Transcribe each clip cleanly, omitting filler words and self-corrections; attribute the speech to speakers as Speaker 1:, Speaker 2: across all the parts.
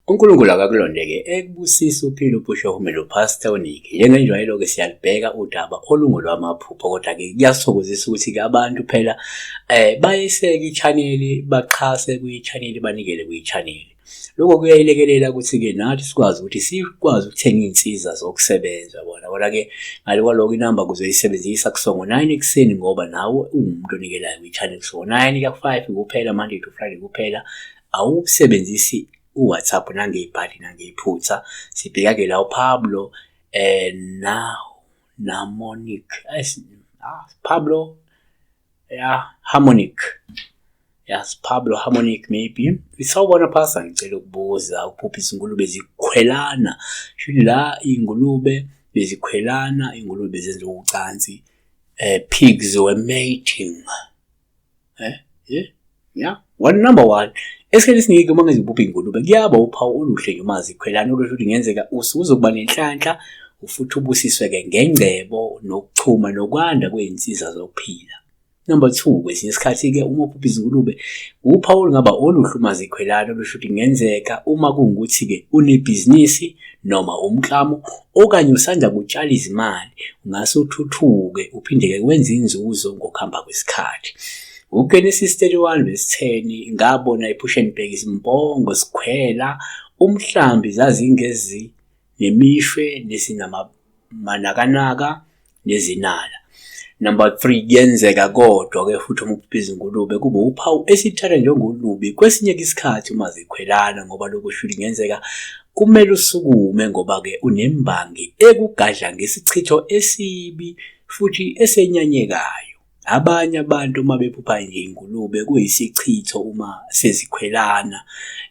Speaker 1: UNkulunkulu akakulondeke ekubusise uphile uphushe uhume noPastor uNiki. Njengenjwayelo-ke siyalubheka udaba olungolwamaphupho kodwa-ke kuyasithokozisa ukuthi-ke abantu phela bayeseke i-channel baxhase kwi-channel banikele kwi-channel. Lokho kuyayilekelela ukuthi-ke nathi sikwazi ukuthi sikwazi ukuthenga iy'nsiza zokusebenza yabona. Kodwa-ke ngale kwaloko inamba kuzoyisebenzisa kusuka ngo-9 ekuseni ngoba nawe uwumuntu onikelayo kwi-channel kusuka ngo-9 kuya ku-5 kuphela Monday to Friday kuphela awusebenzisi uWhatsApp nangey'bhadi nangephutha. Sibheka-ke la uPablo na Namonic Pablo ya Harmonic. Yes, Pablo Harmonic maybe. Sawubona Pastor, ngicela ukubuza uphupha izingulube zikhwelana. Shuthi la iy'ngulube bezikhwelana, iy'ngulube zenza ucansi. Pigs were mating. Eh, yeah, yeah. One number one. Esikhathini esiningi uma ngiziphupha iy'ngulube kuyaba uphawu oluhle nje uma zikhwelana olusho ukuthi kungenzeka usuzokuba nenhlanhla futhi ubusiswe-ke ngengcebo nokuchuma nokwanda kwey'nsiza zokuphila. Number 2, kwesinye isikhathi-ke uma uphupha izingulube uphawu olungaba oluhle uma zikhwelana olusho ukuthi kungenzeka uma kuwukuthi-ke unebhizinisi noma umklamo okanye usanda kutshala izimali ungase uthuthuke uphinde-ke wenze inzuzo ngokuhamba kwesikhathi. UGenesis 31 verse 10 ngabona ephusheni bheka izimbongo zikhwela umhlambi zazingezi nemishwe nesinamanakanaka nezinala. Number 3 kuyenzeka kodwa-ke futhi uma uphupha izingulube kube uphawu esithatha njengolubi kwesinye isikhathi uma zikhwelana ngoba lokhu shuthi kungenzeka kumele usukume ngoba-ke unembangi ekugadla ngesichitho esibi futhi esenyanyekayo. Abanye abantu uma bephupha nje ingulube kuyisichitho uma sezikhwelana,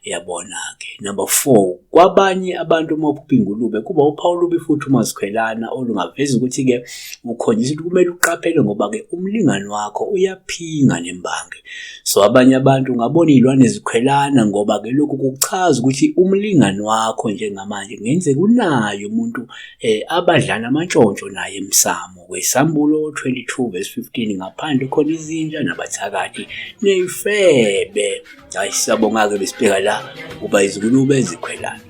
Speaker 1: yabona-ke. Number 4, kwabanye abantu uma uphupha ingulube kuba uphawu olubi futhi uma zikhwelana olungaveza ukuthi-ke ukhonjiswa ukuthi kumele uqaphele ngoba-ke umlingani wakho uyaphinga nembangi. So abanye abantu ungabona iy'lwane zikhwelana ngoba-ke lokhu kuchaza ukuthi umlingani wakho njengamanje kungenzeka unaye umuntu abadlana amantshontsho naye emsamo. Kwesambulo 22 verse 15 ngaphandle khona izinja nabathakathi ney'febe. Hayi siyabonga-ke besibheka la kuba izingulube zikhwelana.